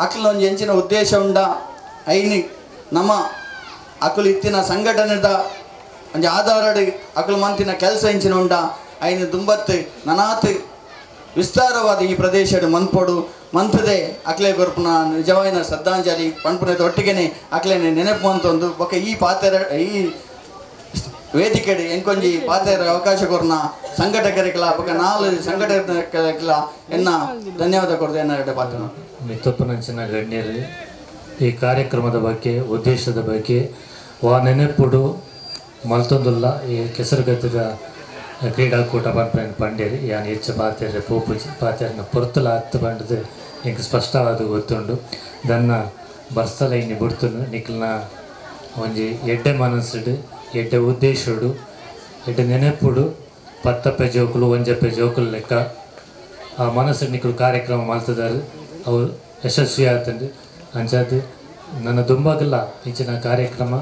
ಅಕ್ಲ ಒಂಜಿ ಎಂಚಿನ ಉದ್ದೇಶ ಉಂಡ ಐನಿ ನಮ್ಮ ಅಕುಲು ಇತ್ತಿನ ಸಂಘಟನೆದ ಒಂಜಿ ಆಧಾರಡ್ ಅಕುಲು ಮಂತಿನ ಕೆಲಸ ಎಂಚಿನ ಉಂಡ ಐನ ದುಂಬತ್ತು ನನಾತ್ ವಿಸ್ತಾರವಾದ ಈ ಪ್ರದೇಶಡ್ ಮನ್ಪೋಡು ಮಂತದೆ ಅಕ್ಲೆ ಕೊರ್ಪುನ ನಿಜವಾಯಿನ ಶ್ರದ್ಧಾಂಜಲಿ ಪನ್ಪುನದ ಒಟ್ಟಿಗೆನೆ ಅಕ್ಲೆನೆ ನೆನಪು ಅಂತೊಂದು ಬೊಕ್ಕ ಈ ಪಾತ್ರ ಈ ವೇದಿಕೆಡ್ ಎಂಕೊಂಜಿ ಪಾತ್ರ ಅವಕಾಶ ಕೊರ್ನ ಸಂಘಟಕರಿಗಲ ಬೊಕ್ಕ ನಾಲ್ ಸಂಘಟಕರಿಗಲ ಎನ್ನ ಧನ್ಯವಾದ ಕೊರ್ದು ಎನ್ನ ಎರಡು ಪಾತ್ರ. ಮಿತ್ತಪ್ಪನಂಚಿನ ಗಣ್ಯರು ಈ ಕಾರ್ಯಕ್ರಮದ ಬಗ್ಗೆ ಉದ್ದೇಶದ ಬಗ್ಗೆ ವಾ ನೆನಪುಡು ಮಲ್ತೊಂದುಲ್ಲ ಈ ಕೆಸರುಗದ್ದದ ಕ್ರೀಡಾಕೂಟ ಪನ್ಪೆನ್ ಪಂಡೇರಿ ಯಾನ್ ಹೆಚ್ಚು ಪಾತೆರೆ ಪೋಪುಜಿ ಪಾತೆರನ ಪೊರ್ತುಲ ಅತ್ತು ಪಂಡದು ಎಂಕ್ ಸ್ಪಷ್ಟವಾದ ಗೊತ್ತುಂಡು. ದನ್ನ ಬರ್ಸಲ ಇನ್ನಿ ಬುಡ್ತುಂಡು ನಿಕ್ಲನ ಒಂಜಿ ಎಡ್ಡೆ ಮನಸ್ಸುಡು ಎಡ್ಡೆ ಉದ್ದೇಶಡು ಎಡ್ಡೆ ನೆನಪುಡು ಪತ್ತಪ್ಪೆ ಜೋಕುಲು ಒಂಜಪ್ಪೆ ಜೋಕುಲು ಲೆಕ್ಕ ಆ ಮನಸ್ಸು ನಿಕ್ಲು ಕಾರ್ಯಕ್ರಮ ಮಲ್ತದಾರು ಅವು ಯಶಸ್ವಿ ಆತಂಡು. ಅಂಚಾದ್ ನನ್ನ ದುಂಬಗಲ್ಲ ಇಂಚಿನ ಕಾರ್ಯಕ್ರಮ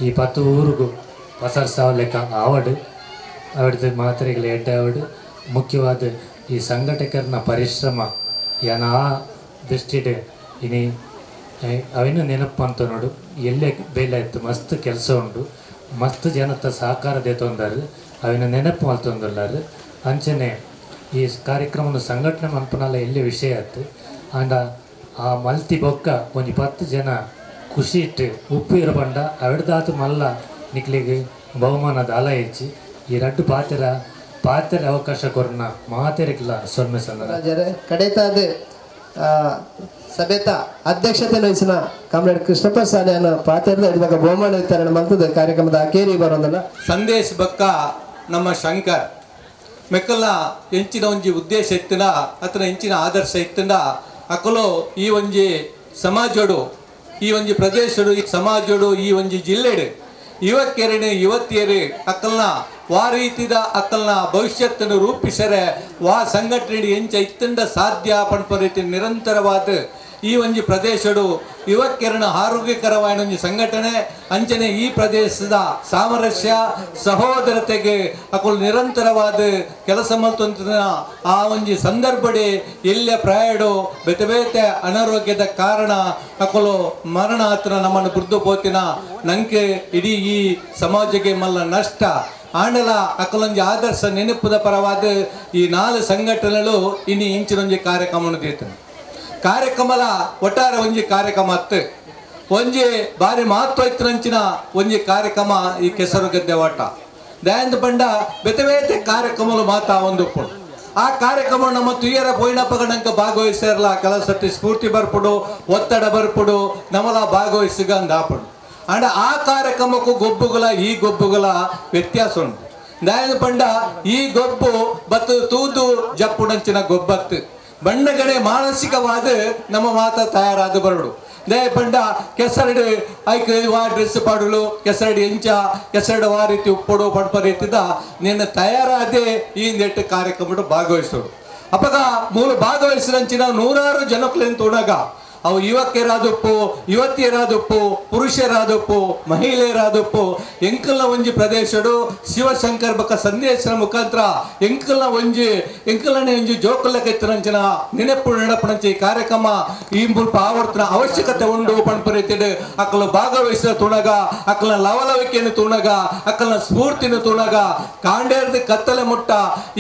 ಈ ಪತ್ತು ಊರಿಗೂ ಪಸರ್ಸಾವ ಲೆಕ್ಕ ಆವಡು ಅವಡ್ದು ಮಾತ್ರೆಗಳ ಎಡ್ಡೆ ಆವಡು. ಮುಖ್ಯವಾದ ಈ ಸಂಘಟಕರನ ಪರಿಶ್ರಮ ಯಾನ ಆ ದೃಷ್ಟಿಡ್ ಇನಿ ಅವಿನ ನೆನಪು ಅಂತ ನೋಡು ಎಲ್ಲೇ ಬೇಲೆ ಆಯ್ತು ಮಸ್ತ್ ಕೆಲಸ ಉಂಡು ಮಸ್ತ್ ಜನತ ಸಹಕಾರ ದೇತೊಂದಾರು ಅವಿನ ನೆನಪು ಮಲ್ತೊಂದುಲ್ಲಾರು. ಅಂಚನೆ ಈ ಕಾರ್ಯಕ್ರಮನ ಸಂಘಟನೆ ಮನ್ಪುನಲ ಎಲ್ಲಿ ವಿಷಯ ಆಯ್ತು ಆಂಡ ಆ ಮಲ್ತಿ ಬೊಕ್ಕ ಒಂಜಿ 10 ಜನ ಖುಷಿ ಇಟ್ಟು ಉಪ್ಪು ಇರಬಂಡ ಅವಿಡ್ದಾತು ಮಲ್ಲ ನಿಕ್ಲಿಗೆ ಬಹುಮಾನದ ಅಲ ಹೆಚ್ಚಿ ಈ ರಡ್ಡು ಪಾತೆರ ಪಾತೆರ ಅವಕಾಶ ಕೊರ್ನ ಮಾತೆರಿಕ್ಲ ಸೊನ್ನೆ ಸಣ್ಣ ಕಡೆತಾದ ಸಭೆತ ಅಧ್ಯಕ್ಷತೆ ವಹಿಸಿನ ಕಾಮ್ರೇಡ್ ಕೃಷ್ಣಪ್ಪ ಸಾಲಿಯನ್ನು ಪಾತೆರದ ಇವಾಗ ಬಹುಮಾನ ವಿತರಣೆ ಮಂತದ ಕಾರ್ಯಕ್ರಮದ ಅಕೇರಿ ಬರೋದಲ್ಲ. ಸಂದೇಶ್ ಬಕ್ಕ ನಮ್ಮ ಶಂಕರ್ ಮೆಕ್ಕಲ್ನ ಎಂಚಿನ ಒಂಜಿ ಉದ್ದೇಶ ಇತ್ತಿನ ಅತನ ಎಂಚಿನ ಆದರ್ಶ ಇತ್ತಿನ ಅಕಲು ಈ ಒಂಜಿ ಸಮಾಜಡು ಈ ಒಂಜಿ ಪ್ರದೇಶಡು ಈ ಸಮಾಜಡು ಈ ಒಂಜಿ ಜಿಲ್ಲೆಡು ಯುವಕರಣೆ ಯುವತಿಯರು ಅಕ್ಕಲ್ನ ವಾ ರೀತಿದ ಅಕ್ಕಲ್ನ ಭವಿಷ್ಯತ್ತನ್ನು ರೂಪಿಸರೆ ವಾ ಸಂಘಟನೆ ಎಂಚ ಇತ್ತಂಡ ಸಾಧ್ಯ ಪಣ್ಪ ರೀತಿ ನಿರಂತರವಾದ ಈ ಒಂಜಿ ಪ್ರದೇಶಡು ಯುವಕರನ ಆರೋಗ್ಯಕರವಾದ ಒಂಜಿ ಸಂಘಟನೆ ಅಂಚನೆ ಈ ಪ್ರದೇಶದ ಸಾಮರಸ್ಯ ಸಹೋದರತೆಗೆ ಅಕುಲು ನಿರಂತರವಾದ ಕೆಲಸ ಮಲ್ತೊಂತಿನ ಆ ಒಂಜಿ ಸಂದರ್ಭಡೆ ಎಲ್ಲೆ ಪ್ರಾಯಡು ಬೇತೆ ಬೇತೆ ಅನಾರೋಗ್ಯದ ಕಾರಣ ಅಕುಲು ಮರಣ ಆತನ ನಮ್ಮನ್ನು ಬುರ್ದು ಪೋತಿನ ನಂಗೆ ಇಡೀ ಈ ಸಮಾಜಕ್ಕೆ ಮಲ್ಲ ನಷ್ಟ. ಆಂಡಲ ಅಕಲೊಂಜಿ ಆದರ್ಶ ನೆನಪುದ ಪರವಾದ ಈ ನಾಲ್ ಸಂಘಟನೆಗಳು ಇನಿ ಇಂಚಿನೊಂಜಿ ಕಾರ್ಯಕ್ರಮ ತೀರ್ತನೆ. ಕಾರ್ಯಕ್ರಮಲ ಒಟ್ಟಾರೆ ಒಂಜಿ ಕಾರ್ಯಕ್ರಮ ಅತ್ತು ಒಂಜಿ ಬಾರಿ ಮಹತ್ವ ಇತ್ತಿನಂಚಿನ ಒಂಜಿ ಕಾರ್ಯಕ್ರಮ ಈ ಕೆಸರುಗದ್ದೆ ಓಟ. ದಯಾಂದ ಪಂಡ ಬೇತೆ ಬೇತೆ ಕಾರ್ಯಕ್ರಮಗಳು ಮಾತಾ ಒಂದು ಆ ಕಾರ್ಯಕ್ರಮ ನಮ್ಮ ತುಯ್ಯರ ಪೋಯಿನಪ್ಪಗಣಂಕ ಭಾಗವಹಿಸಿರಲ್ಲ ಕೆಲಸಕ್ಕೆ ಸ್ಫೂರ್ತಿ ಬರ್ಪುಡು ಒತ್ತಡ ಬರ್ಪುಡು ನಮ್ಮಲ ಭಾಗವಹಿಸಿಗ ಅಂದಾಪಡು. ಅಂಡ ಆ ಕಾರ್ಯಕ್ರಮಕ್ಕೂ ಗೊಬ್ಬುಗಳ ಈ ಗೊಬ್ಬುಗಳ ವ್ಯತ್ಯಾಸ ಉಂಟು. ದಯಾಂದ ಪಂಡ ಈ ಗೊಬ್ಬು ಬತ್ತು ತೂದು ಜಪ್ಪುಡಂಚಿನ ಗೊಬ್ಬತ್ತು ಬಣ್ಣಗಡೆ ಮಾನಸಿಕವಾದ ನಮ್ಮ ಮಾತ ತಯಾರಾದ ಬರಡು. ದಯ ಪಂಡ ಕೆಸರಡು ಐಕ್ ವಾ ಡ್ರೆಸ್ ಪಾಡಲು ಕೆಸರಡು ಎಂಚ ಕೆಸರಡು ವಾ ರೀತಿ ಉಪ್ಪಡು ಪಡ್ಪ ರೀತಿದ ನಿನ್ನ ತಯಾರಾದೆ ಈ ನೆಟ್ಟು ಕಾರ್ಯಕ್ರಮ ಭಾಗವಹಿಸೋಡು. ಅಪ್ಪಗ ಮೂಲ ಭಾಗವಹಿಸಿದಂಚಿನ ನೂರಾರು ಜನಕ್ಕಲೇನು ತೋಡಾಗ ಅವು ಯುವಕರಾದಪ್ಪು ಯುವತಿಯರಾದಪ್ಪು ಪುರುಷರಾದಪ್ಪು ಮಹಿಳೆಯರಾದಪ್ಪು ಎಂಕಲ್ನ ಒಂಜಿ ಪ್ರದೇಶಡು ಶಿವಶಂಕರ್ ಬಕ್ಕ ಸಂದೇಶದ ಮುಖಾಂತರ ಎಂಕಲ್ನ ಒಂಜಿ ಎಂಕಲ್ನೇ ಒಂಜಿ ಜೋಕುಲಕೆತ್ತನಂಚಿನ ನೆನಪು ನೆನಪುನಂಚಿ ಈ ಕಾರ್ಯಕ್ರಮ ಈ ಮುಲ್ಪ ಆವರ್ತನ ಅವಶ್ಯಕತೆ ಉಂಡು ಪಣಪರಿತಿಡು ಅಕ್ಕಲು ಭಾಗವಹಿಸಿದ ತುಣಗ ಅಕ್ಕಲ ಲವಲವಿಕೆಯನ್ನು ತುಣಗ ಅಕ್ಕಲ ಸ್ಫೂರ್ತಿನ ತುಣಗ ಕಾಂಡೇರ್ದ ಕತ್ತಲೆ ಮುಟ್ಟ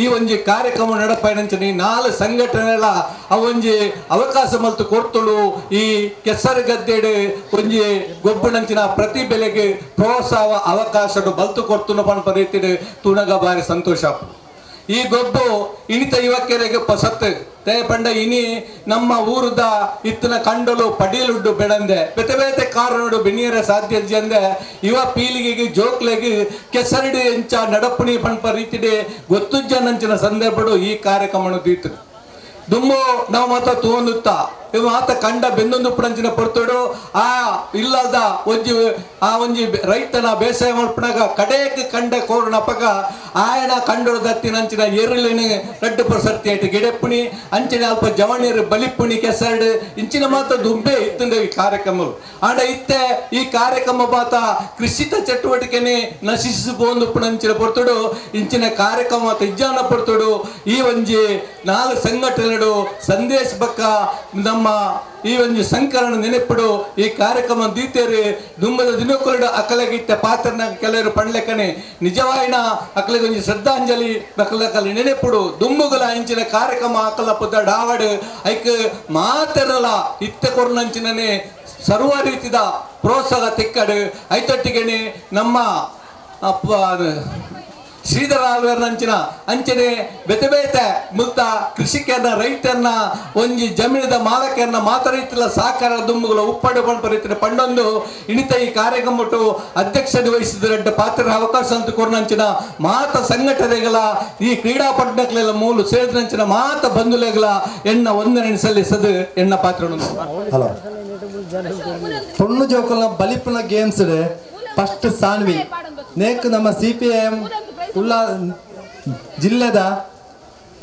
ಈ ಒಂಜಿ ಕಾರ್ಯಕ್ರಮ ನಡಪೈನಂಚಿನ ಈ ನಾಲ್ ಸಂಘಟನೆಗಳ ಅವೊಂಜಿ ಅವಕಾಶ ಮಲ್ತು ಕೊಡ್ತುಳು. ಈ ಕೆಸರುಗದ್ದೆಡು ಒಂಜಿ ಗೊಬ್ಬುನಂಚಿನ ಪ್ರತಿಬೆಲೆಗೆ ಪ್ರೋತ್ಸಾಹ ಅವಕಾಶ ಬಲ್ತು ಕೊಡ್ತುನ ಪಣಪ ರೀತಿಡು ತುಣಗ ಬಾರಿ ಸಂತೋಷ. ಈ ಗೊಬ್ಬು ಇನಿತ ಯುವಕರಿಗೆ ಪಸತ್ತು ತೇ ಪಂಡ ಇನಿ ನಮ್ಮ ಊರುದ ಇತ್ತನ ಕಂಡಲು ಪಡೀಲುಡ್ಡು ಬೆಳಂದೆ ಬೇತೆ ಬೇತೆ ಕಾರಣಡು ಬೆನಿಯರ ಸಾಧ್ಯ ಅಂದೆ ಯುವ ಪೀಳಿಗೆಗೆ ಜೋಕ್ಲೆಗೆ ಕೆಸರಡು ಎಂಚ ನಡಪುಣಿ ಪಣಪ ರೀತಿಡೆ ಗೊತ್ತುಜ್ಜನಂಚಿನ ಸಂದರ್ಭಡು ಈ ಕಾರ್ಯಕ್ರಮ ದೀತರು. ದುಮ್ಮು ನಾವು ಮಾತ ತೋಂದುತ್ತ ಇವ ಮಾತ ಕಂಡ ಬೆಂದೊಂದು ಪುಡಂಚಿನ ಪೊರ್ತುಡು ಆ ಇಲ್ಲದ ಒಂಜಿ ಆ ಒಂಜಿ ರೈತನ ಬೇಸಾಯ ಮಲ್ಪನಾಗ ಕಡೇಕ್ ಕಂಡ ಕೋರ್ನಪಗ ಆಯನ ಕಂಡೊಡು ದತ್ತಿನಂಚಿನ ಎರುಳಿನ ರಡ್ಡು ಪರ್ಸರ್ತಿ ಆಯ್ತು ಗಿಡಪ್ಪುಣಿ ಅಂಚಿನ ಅಲ್ಪ ಜವಣಿರು ಬಲಿಪ್ಪುಣಿ ಕೆಸರಡು ಇಂಚಿನ ಮಾತ ದುಂಬೆ ಇತ್ತಂደ ಈ ಕಾರ್ಯಕ್ರಮ. ಆಂಡ ಇತ್ತೆ ಈ ಕಾರ್ಯಕ್ರಮ ಮಾತ ಕೃಷಿತ ಚಟುವಟಿಕೆನೆ ನಶಿಸಿಬೋದು ಪುಣಂಚಿನ ಪೊರ್ತುಡು ಇಂಚಿನ ಕಾರ್ಯಕ್ರಮ ಮಾತ ಇಜ್ಜಾನ ಪೊರ್ತುಡು ಈ ಒಂಜಿ ನಾಲ್ ಸಂಘಟನೆಡು ಸಂದೇಶ ಬಕ್ಕ ನಮ್ಮ ಈ ಒಂದು ಸಂಕರಣ ನೆನಪುಡು ಈ ಕಾರ್ಯಕ್ರಮ ದೀತೇರಿ ದುಂಬದ ದಿನಕುಲಡು ಅಕಲಗಿತ್ತ ಪಾತ್ರನ ಕೆಲವರು ಪಣ್ಲೆಕನೆ ನಿಜವಾಯಿನ ಅಕಲಿಗೆ ಒಂಜಿ ಶ್ರದ್ಧಾಂಜಲಿ ಅಕಲಕಲ ನೆನಪುಡು ದುಂಬುಗಳ ಅಂಚಿನ ಕಾರ್ಯಕ್ರಮ ಅಕಲ ಪುದ ಡಾವಡು ಐಕ್ ಮಾತೆರಲ ಇತ್ತ ಕೊರ್ನಂಚಿನನೆ ಸರ್ವ ರೀತಿದ ಪ್ರೋತ್ಸಾಹ ತಿಕ್ಕಡು ಐತೊಟ್ಟಿಗೆನೆ ನಮ್ಮ ಶ್ರೀಧರ ಆಳ್ವೇರ್ನಂಚಿನ ಅಂಚನೆ ಬೇತೆ ಬೇತೆ ಮುಕ್ತ ಕೃಷಿಕರನ್ನ ರೈತರನ್ನ ಒಂಜಿ ಜಮೀನದ ಮಾಲಕರನ್ನ ಮಾತ್ರ ರೀತಿಯ ಸಹಕಾರ ದುಂಬುಗಳ ಉಪ್ಪಡು ಪಂಪ ರೀತಿಯ ಪಂಡೊಂದು ಇಣಿತ ಈ ಕಾರ್ಯಕ್ರಮ ಅಧ್ಯಕ್ಷತೆ ವಹಿಸಿದ ಪಾತ್ರ ಅವಕಾಶ ಅಂತ ಕೊರ್ನಂಚಿನ ಮಾತ ಸಂಘಟನೆಗಳ ಈ ಕ್ರೀಡಾಪಟುಗಳೆಲ್ಲ ಮೂಲ ಸೇರಿದಂಚಿನ ಮಾತ ಬಂಧುಲೆಗಳ ಎಣ್ಣ ಒಂದನೆ ಸಲ್ಲಿಸದು ಎಣ್ಣ ಪಾತ್ರ. ಹಲೋ ಪೊಣ್ಣು ಜೋಕುಲ್ನ ಬಲಿಪುನ ಗೇಮ್ಸ್ ಫಸ್ಟ್ ಸಾನ್ವಿ ನೇಕ್ ನಮ್ಮ CPIM Ulla ಜಿಲ್ಲೆದ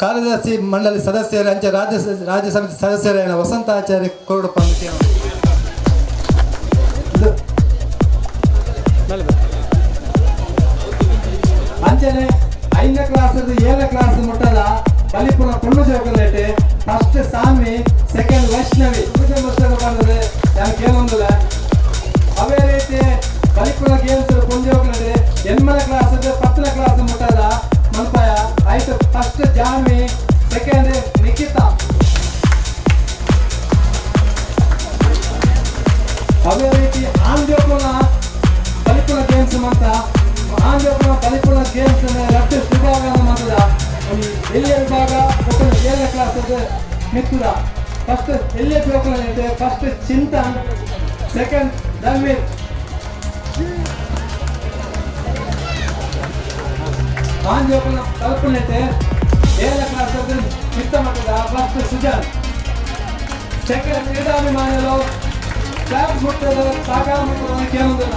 ಕಾರ್ಯದರ್ಶಿ ಮಂಡಳಿ ಸದಸ್ಯರು ಅಂಚೆ ರಾಜ್ಯ ರಾಜ್ಯ ಸಮಿತಿ ಸದಸ್ಯರಾದ ವಸಂತಾಚಾರ್ಯ ಕೊರಡು ಪಂಕ್ತಿ. ಅಂಚನೆ 5ನೇ ಕ್ಲಾಸ್ 7ನೇ ಕ್ಲಾಸ್ ಮುಟ್ಟದ ಬಲಿಪುನ ಪೊಣ್ಣು ಜೋಕುಲೇಟೆ ಫಸ್ಟ್ ಸಾನ್ವಿ ಸೆಕೆಂಡ್ ವೈಷ್ಣವಿ ಪೂಜೆ ಮುಸ್ತಕ ಬಂದದೆ ನಾನು ಕೇಳೊಂದಿಲ್ಲ. ಅವೇ ರೀತಿ ಬಲಿಪುನ ಗೇಮ್ಸ್ ಪೊಂಜೋಕುಲೇಟೆ 8ನೇ ಕ್ಲಾಸ್ 10ನೇ ಕ್ಲಾಸ್ ಮುಟ್ಟದ ಮಲ್ಪಾಯ ಆಯ್ತು ಫಸ್ಟ್ ಜಾನ್ವಿ ಸೆಕೆಂಡ್ ನಿಖಿತಾ. ಅದೇ ರೀತಿ ಆಂಜೋಕುನ ಬಲಿಪುನ ಗೇಮ್ಸ್ ಅಂತ ಆಂಜೋಕುನ ಬಲಿಪುನ ಗೇಮ್ಸ್ ರಟ್ಟು ವಿಭಾಗ ಮಂತದ ಎಲ್ಲಿಯ ವಿಭಾಗ 7ನೇ ಕ್ಲಾಸ್ ಮಿತ್ತುದ ಫಸ್ಟ್ ಎಲ್ಲಿಯ ಜೋಕುಲ ಫಸ್ಟ್ ಚಿಂತನ್ ಸೆಕೆಂಡ್ ಧನ್ವೀರ್. ಆಂಜೋಕುನ ಕಲ್ಪನೆತೆ 7ನೇ ಕ್ಲಾಸ್ ಮಿತ್ತ ಮಟ್ಟದ ಫಸ್ಟ್ ಸುಜನ್ ಸೆಕೆಂಡ್ ಕ್ರೀಡಾಭಿಮಾನಿಗಳು ಕ್ಲಾಪ್ ಮುಟ್ಟದ ಸಾಕಾರ ಮುಟ್ಟದ ಕೇಳುವುದಿಲ್ಲ.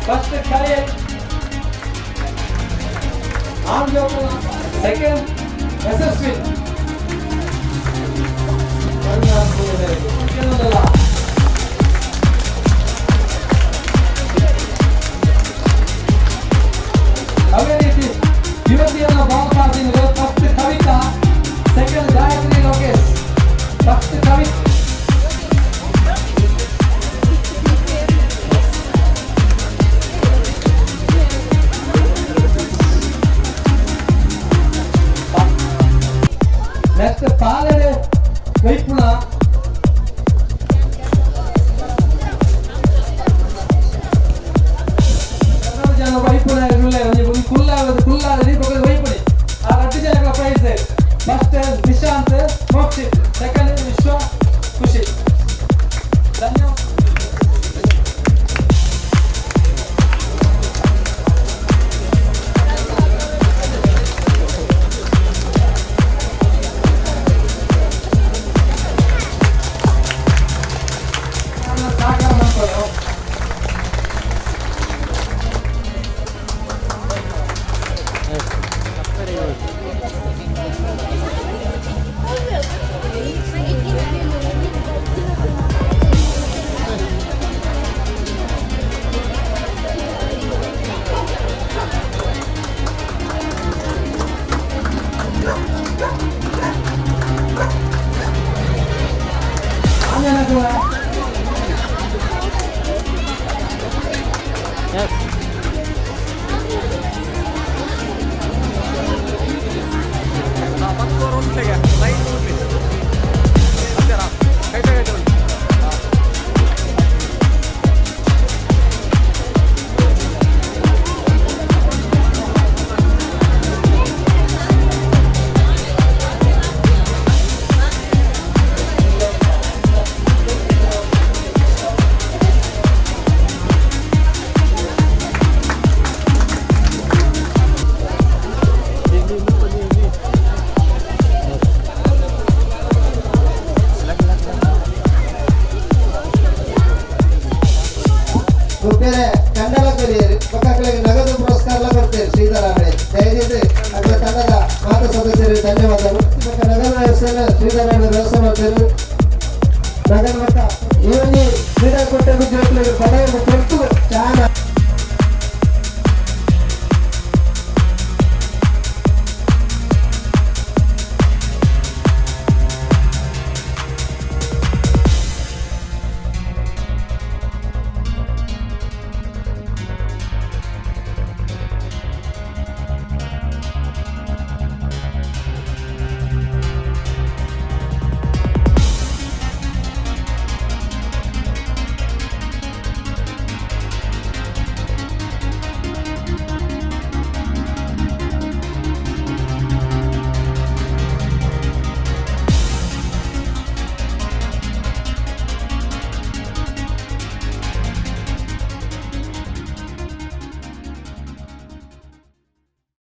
ಫಸ್ಟ್ ಕಲೆ ಆನ್ ಜೋಕುಲ್ನ ಸೆಕೆಂಡ್ ಯಶಸ್ವಿ ಅದೇ ರೀತಿ ಯುವತಿಯನ್ನ ball passing first Kavitha, second Gayathri Lokesh. First Kavitha. Next ಪಾಲಡೆ ವೈಪುಣ ಜನ ವೈಪುಣ ಕುಲ್ಲ ಕುಲ್ಲ ವೈಪುಣಿ ಆ ರಡ್ಡು ಜನಗಳ prize. First Nishanth Mokshith, second Vishwa Khushi. ಧನ್ಯವಾದ. ಸಹಕಾರ ಮಾಡ್ಕೊಳ್ಳು. ಆಂಜನಕುಲ ಬೇರೆ ಕನ್ನಡ ಕಲಿಯರು ಮಕ್ಕಳಿಗೆ ನಗದು ಪುರಸ್ಕಾರ ಕೊಡ್ತೇವೆ ಶ್ರೀಧರ ಅವರೇ. ದಯವಿಟ್ಟು ಅದರ ತಂಡದ ಮಾತ ಸದಸ್ಯರಿಗೆ ಧನ್ಯವಾದಗಳು. ಮತ್ತು ನಗರ ವ್ಯವಸ್ಥೆಯನ್ನು ಶ್ರೀಧರ ವ್ಯವಸ್ಥೆ ಮಾಡ್ತೇವೆ. ನಗರ ಮಟ್ಟ ಈ ಒಂದು ಕ್ರೀಡಾಕೂಟಕ್ಕೆ ಜೋಕ್ಲಿಗೆ ಪಡೆಯನ್ನು ಕೊಟ್ಟು ಚಾನ.